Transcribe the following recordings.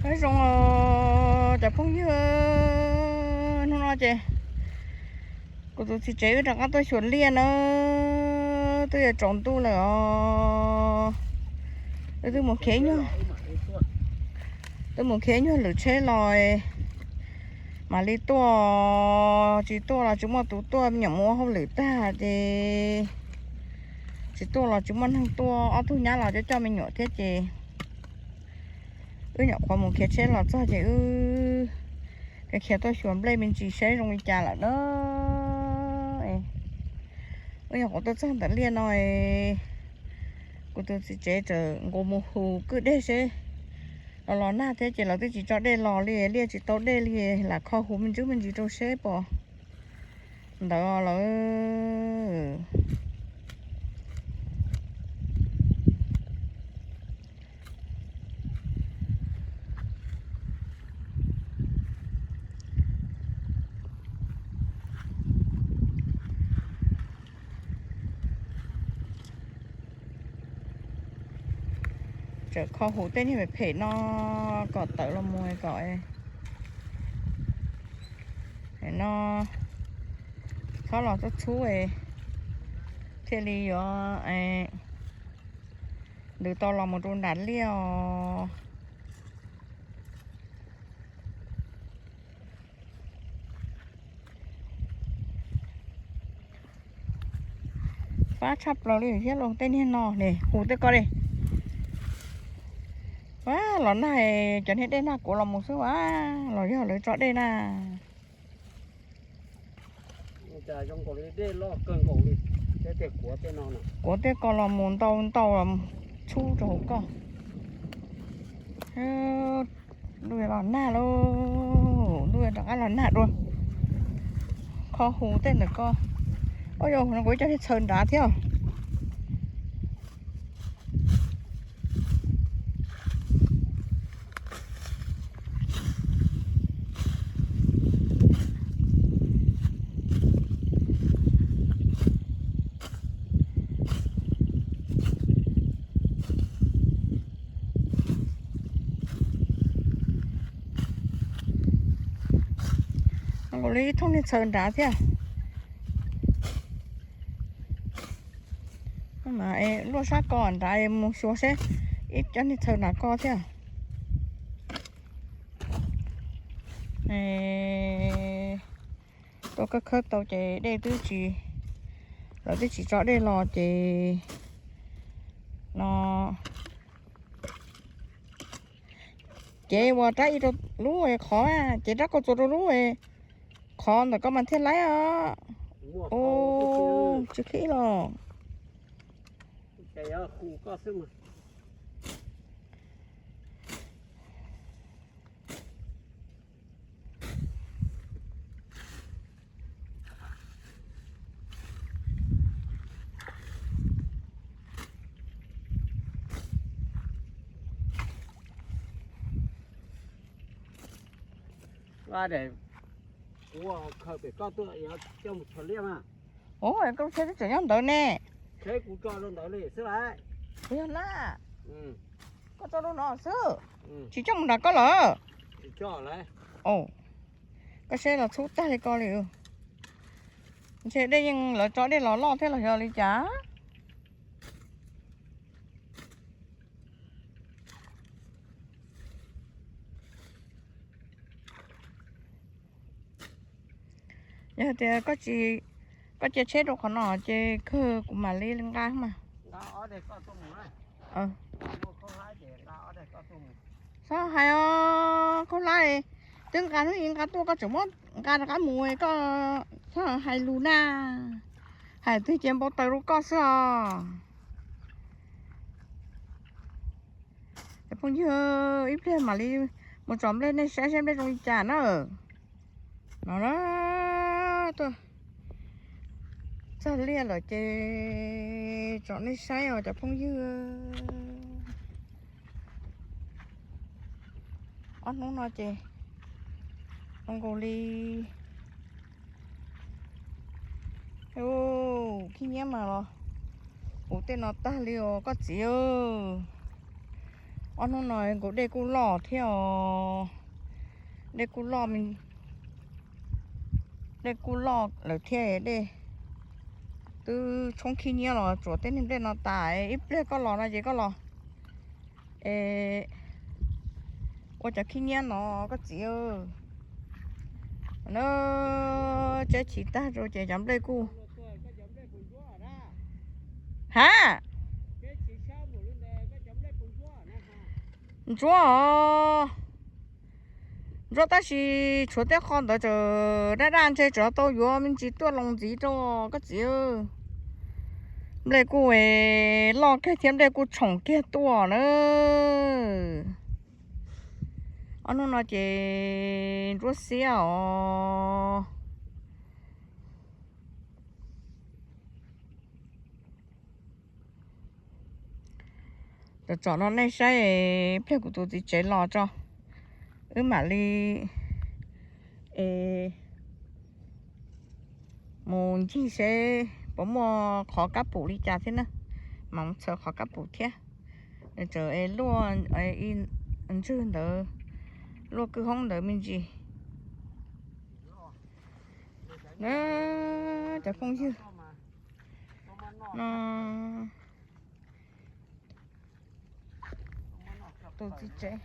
Nyob zoo cov phooj ywg, hnub no ces kuv tus txiv tsev wb rov qab tuaj xyuas liaj na, twb yuav tsaus ntuj lawm os. Wb twb mus khiav nyuag, twb mus khiav nyuag lwm tsheb los mam li tuaj, tsis tuaj los tsis muaj tus tuaj, me nyuam mus ua hauj lwm tag ces tsis tuaj los tsis muaj neeg tuaj, ob tug nyab los coj coj me nyuam thiab ces wb nyuam qhuav mus khiav tsheb los txog ces wb khiav tuaj xyuas nplej me ntsis saib zoo li cas lawm na. Wb nyuam qhuav tuaj txog ntawm liaj no, kuv tus txiv tsev txawm nqus mus hu kwj dej seb los los nag thiab ces lawv twb tsis tso dej los li, liaj tsis tau dej li, lam kho hu me ntsis me ntsis rau seb puas ntawd lawm. Tseem kho hu tej niag phem phem no kom tawm los mus kom no txhob los txhub txhub thiaj li yuav ntws tau los mus rau nram liaj os. Fab tshaj plaws li thiab los tej niag no ne, hu tej ko li. Fab los nag, cov niag dej nag kuav los mus xwb as los yog lawv tso dej na. Kuav tej ko los mus ntau ntau txhub rau hauv koj. Ntuj los nag lauj, ntuj rov qab los nag dua. Kho hu tej ntawm ko. Ua yog no kuv coj niag txhaws nrad thiab. Nkaus li ib thooj niag txhaws nrad thiab. Luaj sab ko nrad mus xyuas seb ib cov niag txhaws nrad ko thiab. Tuaj khawb khawb tau ces dej twb tsis, lawv twb tsis tso dej los ces no cev ua rab ib rau lub qhov, cev rab kauj txuas rau lub qhov ntawm ko mas thiaj laib os. Tsis khib los. Ua, khaws pem koj tuaj yuav coj mus tshov liaj mas. Ua, koj tsheb twb tseem nyob ntawd ne. Tsheb kuv tso rau ntawd li xwb lauj. Kuv yog na. Koj tso rau no xwb. Tsis coj mus nram koj lawm. Koj seb los txhub tag li ko li. Ntshe dej yeej lawv tso dej los loj thiab los yog li cas. Yog tias koj cia tsheb rau qhov no ces kawg kuv mam li nqa mas. Txhob hais os, khaub hlab twb nqa hnub ib nqa tuaj koj tseem muab nqa rov qab mus, koj txhob hais lus na. Hais twg ces npau taws rau koj xwb os. Cov phooj ywg, ib pliag mam li mus tsom nplej nej saib saib nplej zoo li cas na. No na, tuaj txog liaj lawm ces tsom nej saib os cov phooj ywg. Ob hnub no ces zoo nkaus li khib nyiab mas los ua tej no tag li os koj txiv. Ob hnub no nkaus dej kuj loj thiab os. Dej kuj loj, dej kuj loj lawm thiab dej. Twb tshoob khib nyiab los tsuas tej niag nplej no tas, ib pliag koj los no ces koj los es ua cov khib nyiab no koj txiv. Na, tseb chiv tag rau ces cov nplej kuj, ha, ntsuab os. Ntsuab tab sis tshuav tej qho ntawd tseem daj daj ntseg, tseem tau yuav me ntsis tuaj los ntxiv rau koj txiv. Nplej kuj loj kiag thiab nplej kuj tshoom kiag tuaj na. Ob hnub no ces ntsuab xiab os. Tsom tsom no nej saib, pliag kuv tus txiv tsev los tso, wb mam li es mus ncig seb puas muaj qhov kab pum li cas thiab na. Mas mus txhawv qhov kab pum thiab. Nws tseem luaj ntswg ntawd, luaj kwj hoob ntawd me ntsis. Na, cov phooj ywg no, tus txiv tsev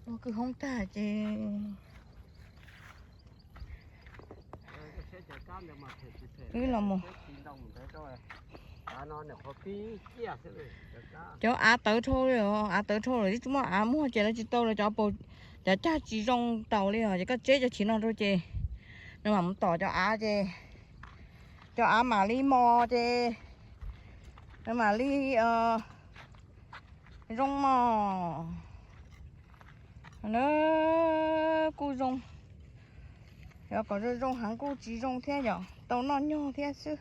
ua kwj hoob tag ces wb los mus. Cov av tawv dhau li, av tawv dhau lawm, tsis muaj av muag ces lawv tsis tau lawv cov, cov cag tsis zoo taus li os. Ces koj tseb cov chiv no rau ces nws mam mus tom cov av ces cov av mam li mos ces nws mam li zoo mos. Na, kuj zoo, yog kom zoo zoo heev kuj tsis zoo thiab yom, tau noj nyog thiab xwb.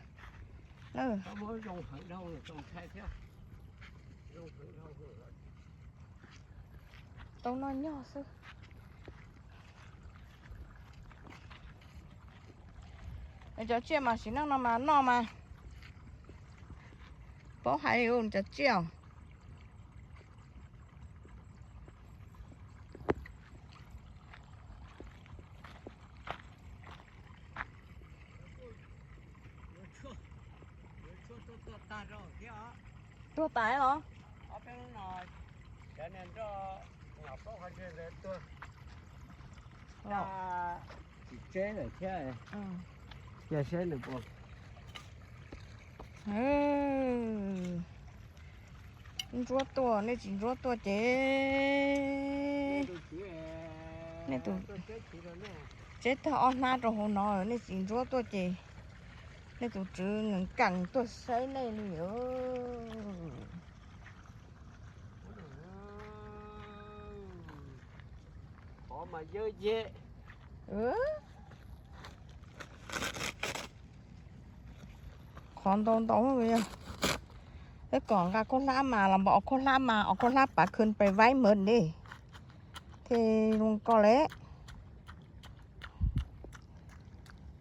Tau noj nyog xwb. Cov tsiaj mas sim neej no mas noj mas paub hais cov tsiaj. Tuag tas los? Tsis tseb lawm thiab. Cia saib nws puas. Ntsuab tuaj, nej tsis ntsuab tuaj ces nej tus tseb tag ob hnab rau hauv no, nej tsis ntsuab tuaj ces nej tus tswv nkees nkees tuaj saib nej li os. Qhov mas yawg yej. Qhov ntau ntau. Peb kom nqa khaub hlab mas los npam os, khaub hlab mas os, khaub hlab pav khw pes vaib mawv ne. Thiaj zoo koj le.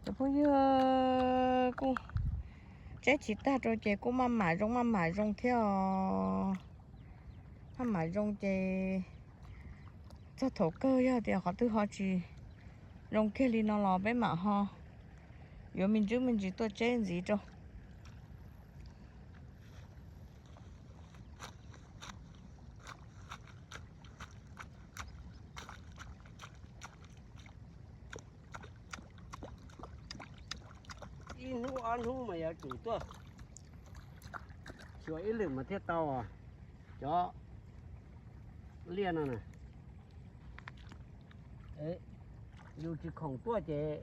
Cov phooj ywg, kuj tseb chiv tag rau ces kuj maj mam zoo maj mam zoo thiab os. Maj mam zoo ces txog thaum kawg yog tias qhov twg ho tsis zoo kiag li no los peb mam ho yuav me ntsis me ntsis tuaj tseb ntxiv rau. Ib hnub ob hnub mas yuav tsum tuaj xyuas ib lwm mas thiaj tau cov liaj no na. Yus tsis khoom tuaj ces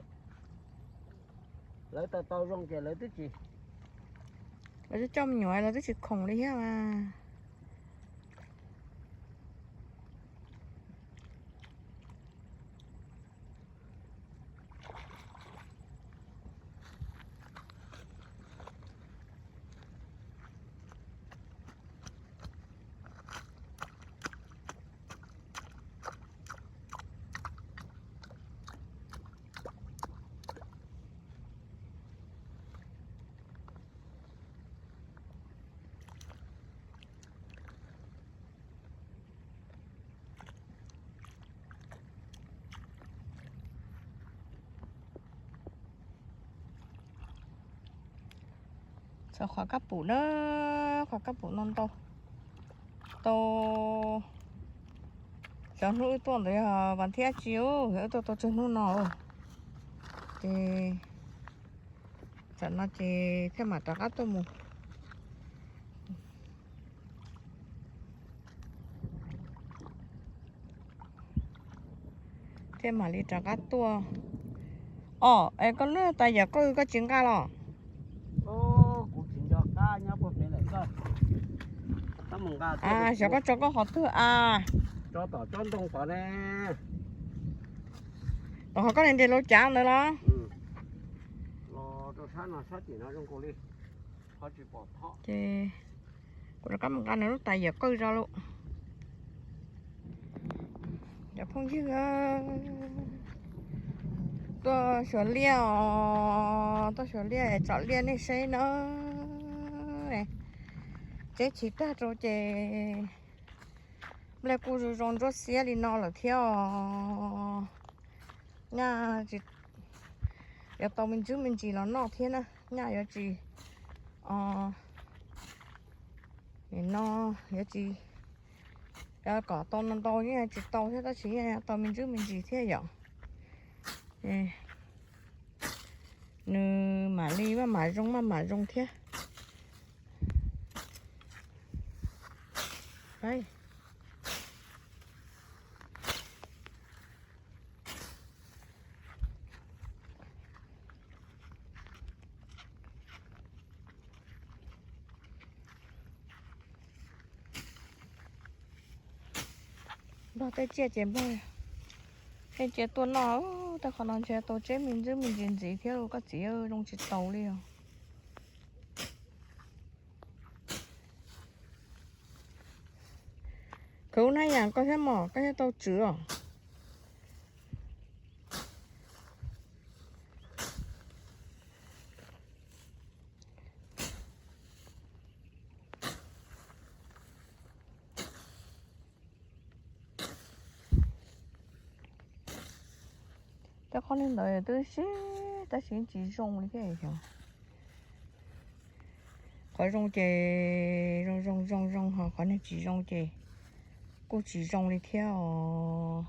lawv tau tau zoo ces lawv twb tsis, lawv twb coj me nyuam lawv twb tsis khoom li thiab mas. Xyov qhov kab pum na, qhov kab pum no ntau. Tau xyov hnub wb tuaj ntawd yog vas thib dab tsi, yog wb tuaj tau tsawg hnub no. Ces tam no ces thiaj mam rov qab tuaj mus. Thiaj mam li rov qab tuaj. Os, es koj lub tais yawm qwj koj tsis nqa los? Xyov koj tso koj qhov twg a? Tom qhov koj niam nres lauj cav ntawd los? Ces kuv rov qab mus nqa nws lub tais yawm qwj tso lauj. Cov phooj ywg, tuaj xyuas liaj os, tuaj xyuas liaj es tsom liaj nej saib na. Tseb chiv tag rau ces nplej kuj zoo zoo ntsuab xiab li no lawm thiab os. Nyaj yuav tau me ntsis me ntsis los noj thiab na, nyaj yuav tsis, no yuav tsis kom tau no ntau, yeej tsis tau thiab, tab sis yeej tau me ntsis me ntsis thiab yom. Nws mam li maj mam zoo maj mam zoo thiab. Npog tej tsiaj ces npog tej tsiaj tuaj noj, tej qhov no ntshe tau tseb me ntsis me ntsis ntxiv thiab lauj koj txiv, zoo tsis taus li os. Khwv hnab yam koj thiab mom, koj thiaj tau tswv os. Tej qhov li ntawd twb sib, tab sis tsis zoo li thiab os. Qhov zoo ces zoo zoo zoo zoo, ho qhov niag tsis zoo ces kuj tsis zoo li thiab os.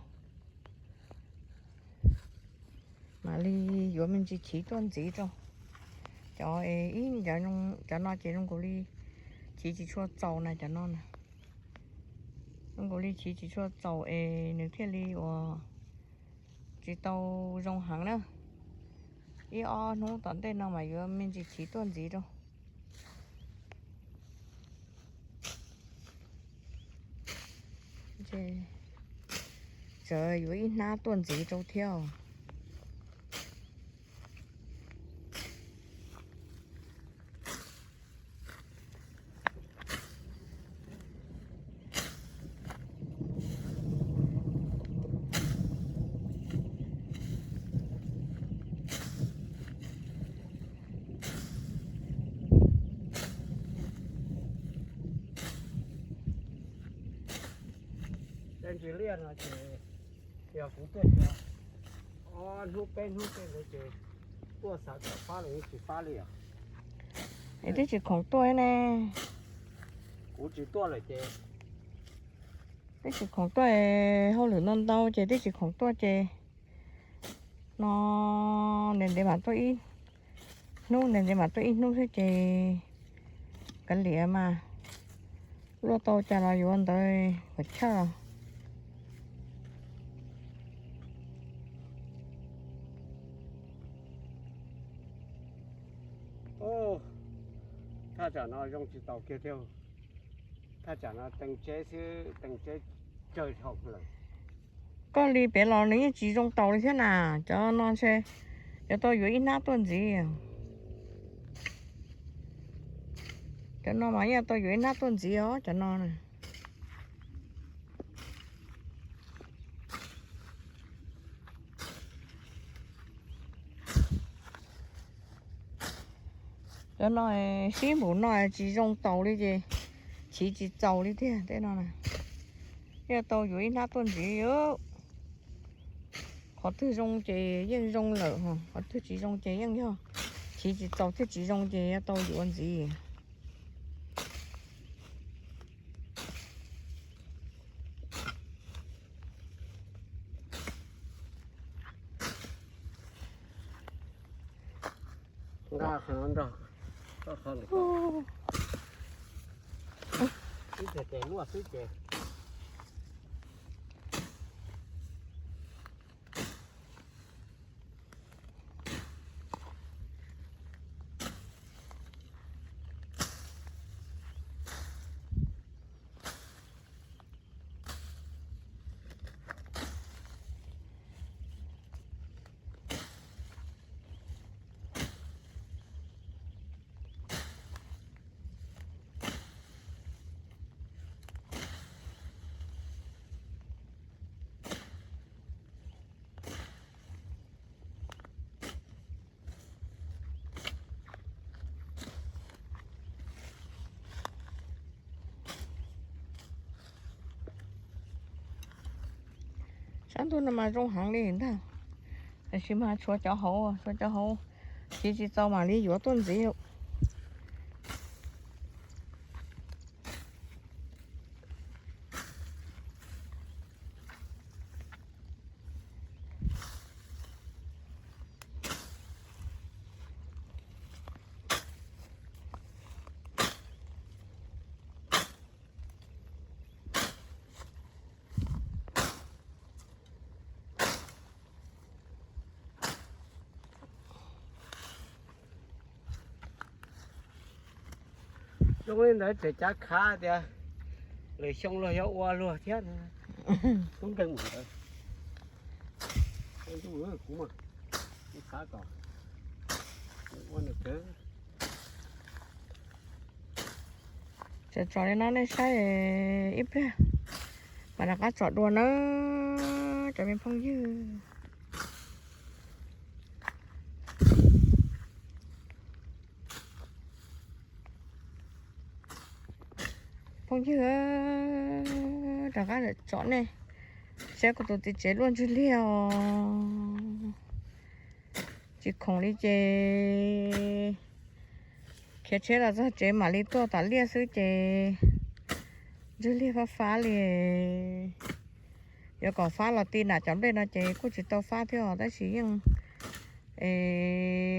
Mam li yuav me ntsis chiv tuaj ntxiv rau. Cov, cov no ces zoo nkaus li chiv tsis tshua txaus na, cov no na. Zoo nkaus li chiv tsis tshua txaus es nws thiaj li uas tsis tau zoo heev na. Ib ob hnub tom ntej no mas yuav me ntsis chiv tuaj ntxiv rau. Txawm yuav ib hnab tuaj ntxiv rau thiab os. Tej ntsis liaj no ces yog kuv tuaj xyuas ob hnub peb hnub tej ntawd ces tuaj xav kom pab los yeej tsis pab li os. Es twb tsis khoom tuaj ne. Kuv tsis tuaj lawm ces, twb tsis khoom tuaj, hauj lwm ntau ntau ces twb tsis khoom tuaj ces no ntev ntev mam tuaj ib hnub, ntev ntev mam tuaj ib hnub xwb ces kav liam mas luaj tau cas los yuav ntawd kom chawj. Thaj tsam no zoo tsis taus kiag thiab. Thaj tsam no teem tseb xwb, teem tseb tsawg dhau lawm. Koj li pem los nws yeej tsis zoo taus li thiab na. Cov no ntshe yuav tau yuav ib hnab tuaj ntxiv. Cov no mas yeej tau yuav ib hnab tuaj ntxiv os, cov no na. Cov no sib npaum no tsis zoo taus li ces chiv tsis txaus li tiag tej no na. Yeej tau yuav ib hnab tuaj ntxiv. Qhov twg zoo ces yeej zoo lawm, qhov twg tsis zoo ces yeej yog Tsis txaus thiab tsis zoo ces yuav tau yuav ntxiv. Nqa qhov no nrog, koj qhov ntawm ko. Ib txhia tes luaj xwb ces. Sab ntuj no mas zoo heev li ntag, tab sis mas tshuav cov hauv, tshuav cov hauv siv tsis txaus mam li yuav tuaj ntxiv. Zoo li ntawd tseem cav khav tias lwm xyoo luag yuav ua luag thiab. Tub nkeeg mus ntawd, kuv khav kom ua nws kawg. Tsom tsom li no nej saib ib pliag mam rov qab tsom dua nawb cov me phooj ywg. Phooj ywg, rov qab tsom nej saib kuv tus txiv tsev luaj ntswg liag os. Tsis khoom li ces khiav tsheb los txog tsev mam li tuaj tom liaj xwb ces ntswg liag fab fab li. Yuav kom fab los ti nram cov nplej no ces kuj tsis tau fab thiab os, tab sis yeej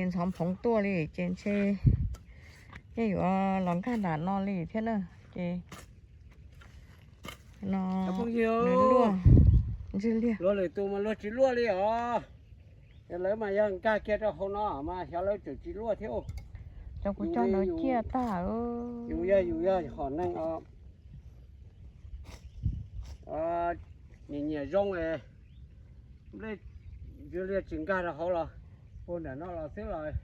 ntxhov nphoov tuaj li ces ntshe yeej yuav los nkag nram no li thiab na. Ces no luaj ntswg liag. Luag lwm tus mas luag tsis luaj li os. Yog lawv mas yog nkag kiag rau hauv no mas xyov lawv tseem tsis luaj thiab. Cov kuv cog ntawd ciaj tag. Yus yog, yus yog hom neeg os, nyiam nyiam zoo, nplej ntswg liag tsis nkag rau hauv los puag nram no los xwb los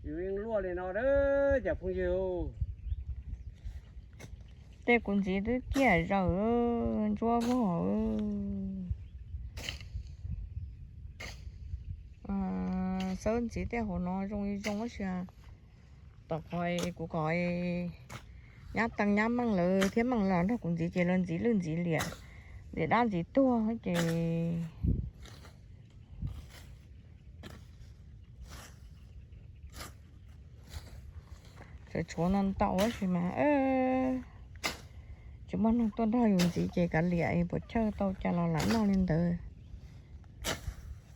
yus yeej luaj li no a cov phooj ywg. Tej kuv ntxiv twb ciaj zawm, ntsuab vog. Xawb ntxiv tej hauv no zoo li zoo tab sis tom qhov kuv kom nyab tees nyab meej lawv thiab meej los nrog kuv ntxiv ces lawv ntxiv lwj ntxiv liam, ntxiv dab ntxiv tuag ces tseem tshuav no ntau tab sis mas tsis muaj neeg tuaj nrog yus ntxiv ces kav liam, puas chawj tau cas los lam noj li ntawd.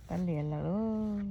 Kav liam lawm.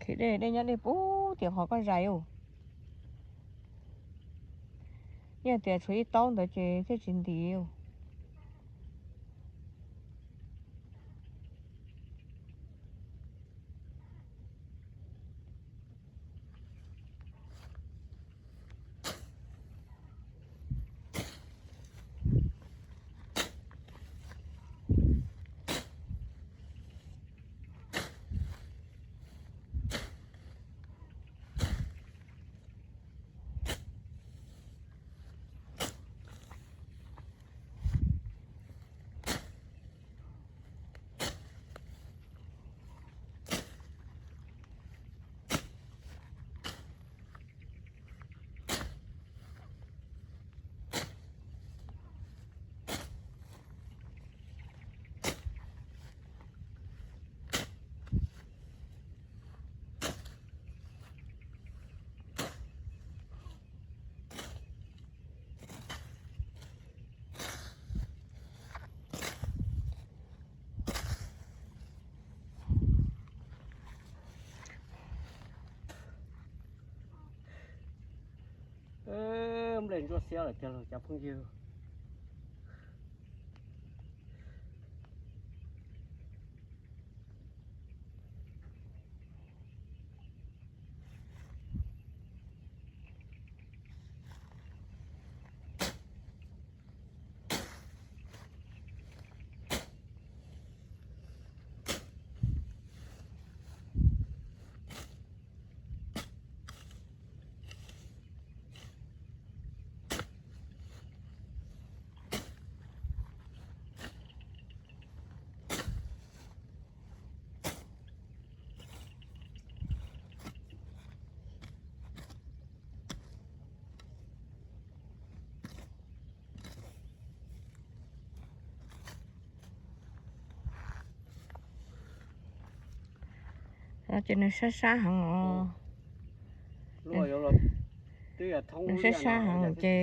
Khi dej, dej nyob dej pub tias qhov koj zais ub. Yeej tias tshuav ib taub ntawd ces thiaj tsis ntim. Xiab lawm tiag los cov phooj ywg. Ces nws sab sab heev os. Nws sab sab heev ces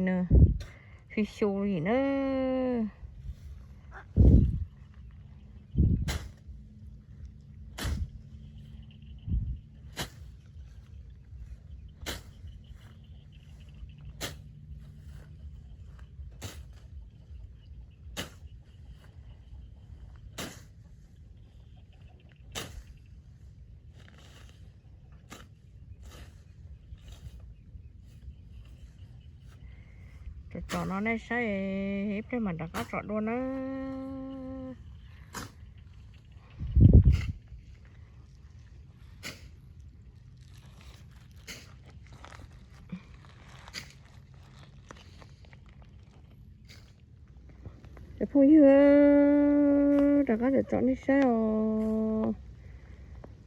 nws xyu xyu li na. Tsom tsom no nej saib, ib pliag mam rov qab tsom dua nawb. Cov phooj ywg, rov qab tsom tsom nej saib os.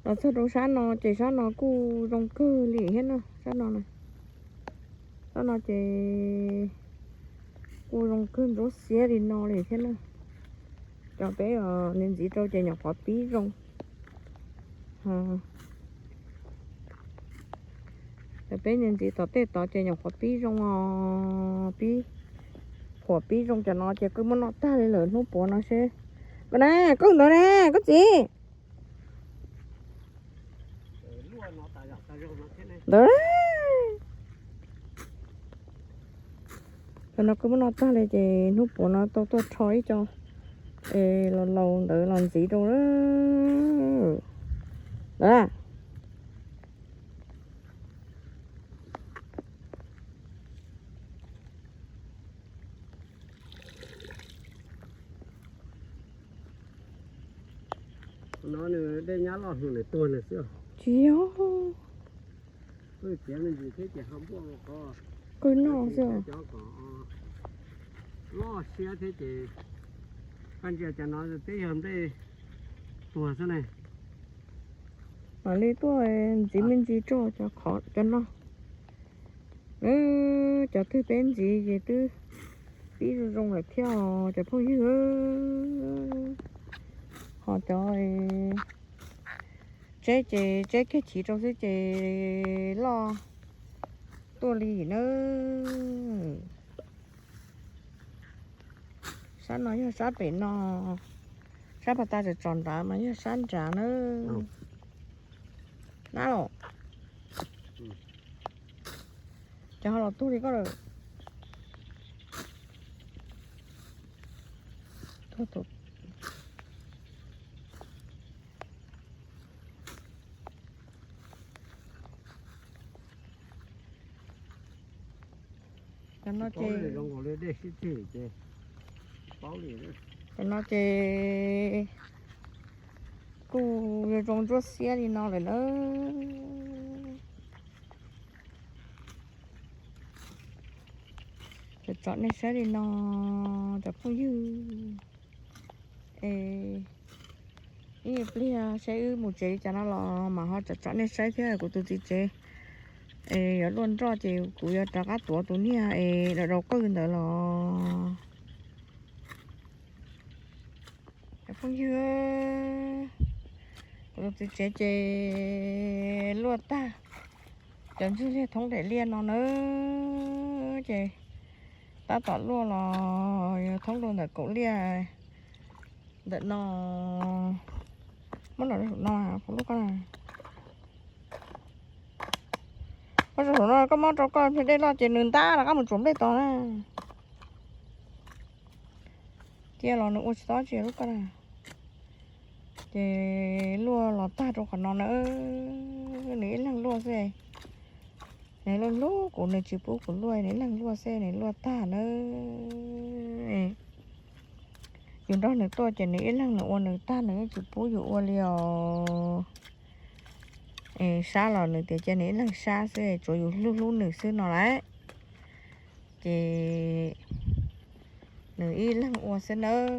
Los txog rau sab no ces sab no kuj zoo kawg li thiab na, sab no na. Sab no ces kuj zoo kawg ntsuab xiab li no li thiab na. Cov peb nias ntxiv rau ces nyuam qhuav pib zoo. Cov peb nias ntxiv tom tej tod ces nyuam qhuav pib zoo os, pib, qhuav pib zoo cov no ces kuj muab noj tag li lawm hnub puav no seb. Koj na, koj ntawd na, koj txiv. Ntawd. Cov no kuj muab noj tag li ces hnub puav no tau tuaj rho ib co es laus laus ntawd los ntxiv rau lawm. No nws dej nyab loj hwv nws tuag nws xwb. Tsis yog. Qw tiav me ntsis thiab ces ho npuaj qhov, qw noj xwb. Cov kom loj siab thiab ces koj ntsia cov no twb yog nplej tuag xwb ne. Mam li tuaj ntxiv me ntsis rau cov qhov cov no. Cov twg peb ntxiv ces twb pib zoo zoo lawm thiab os cov phooj ywg. Ho cov tseb ces tseb kiag chiv rau xwb ces loj tuaj li nawb. Sab no yog sab pem no, sab pas tas tsom tsom nrad mas yog sab nrad nawb. Nab los, cov ho los tuag li koj lawm. Cov no ces, cov no ces kuj zoo zoo ntsuab xiab li no lawm nawb. Tsom tsom nej saib li no cov phooj ywg. Es ib pliag saib wb mus tsev li cas no los mam ho tsom tsom nej saib thiab kuv tus txiv tsev. Es yuav luaj nroj ces kuv yuav rov qab tuav tus niag es daus daus qwj ntawd los. Cov phooj ywg, kuv tus txiv tsev ces luaj tag cov ntswg liag thoob daim liaj no nawb. Ces tab tom luaj los yog thoob rau ntawm kaum liaj ntawm no. Muab los rau saum no, lub qab no. Koj tso saum no koj muab rau koj dej loj ces nws ntab los koj mus tsuav nplej tod na. Cia los nws ua tsis tob tsi lub koj na. Ces luaj los tag rau qhov no na, nws ib leeg luaj xwb. Nws luaj hlub kuv, nws tsis pub kuv luaj, nws ib leeg luaj xwb, nws luaj tag na. Yus nrog nws tuaj ces nws ib leeg nws ua nws tag, nws yeej tsis pub yus ua li os. Sab los nws tias cia nws ib leeg sab xwb, tsuav yus hlub hlub nws xwb no lauj. Ces nws ib leeg ua xwb nawb.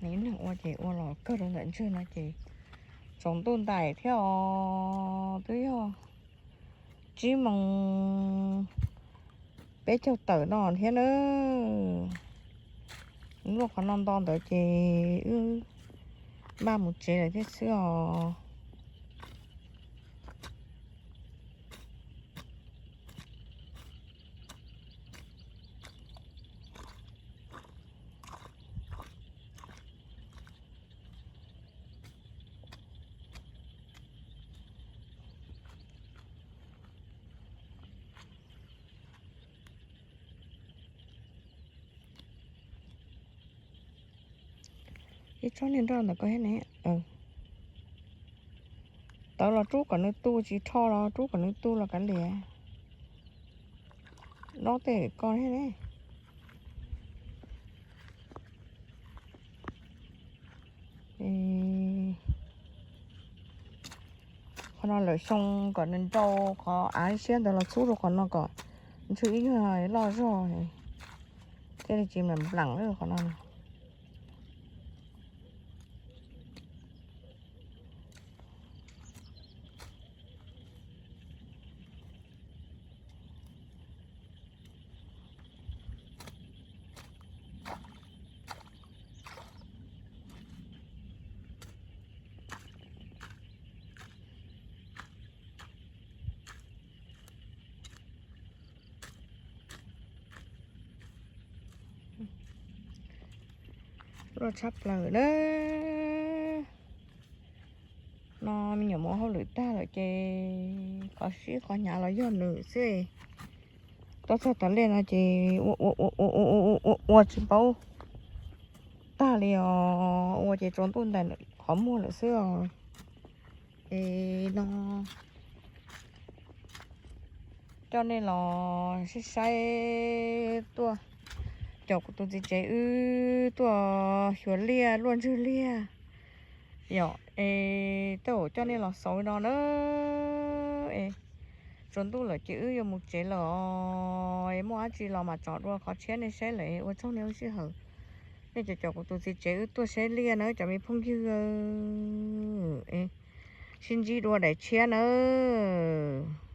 Nws ib leeg ua ces ua los kawg rau ntawm ntswg no ces tsaus ntuj ntais thiab os, twb yog tsib moos peb caug tawm no thiab na. Luaj qhov no nto ntawd ces wb npaj mus tsev lawm thiab xwb os. Ib tsob niag nroj ntawm ko thiab ne. Tawv los rub kom nws tu, tsis rho los rub kom nws tu los kav liam. Dob tej ko thiab ne. Qhov no lawm xyoo kom nws nrau qhov av siab ntawd los txhub rau qhov no kom ntswg ib nyuag loj zog thiaj li tsis mam nplam lawm qhov no. Luaj tshaj plaws na. No me nyuam mus hauj lwm tag lawm ces qhov sib qhov hnyav los yog nws xwb. Tuaj txog tom liaj no ces ua ua ua ua ua ua ua tsis paub tag li os, ua ces tsaus ntuj ntais qhov muag lawm xwb os. Es no coj nej los saib saib tuaj caum kuv tus txiv tsev wb tuaj xyuas liaj luaj ntswg liaj. Yog es tej zaum coj nej los xauv no na. Es tsaus ntuj lawm ces wb yuav mus tsev lawm os. Es muaj dab tsi los mam tsom dua qhov tshiab nej saib lawm, ua tsaug nej lub sij hawm. Nej cov caum kuv tus txiv tsev wb tuaj saib liaj na cov me phooj ywg. Es sib ntsib dua daim tshiab nawb.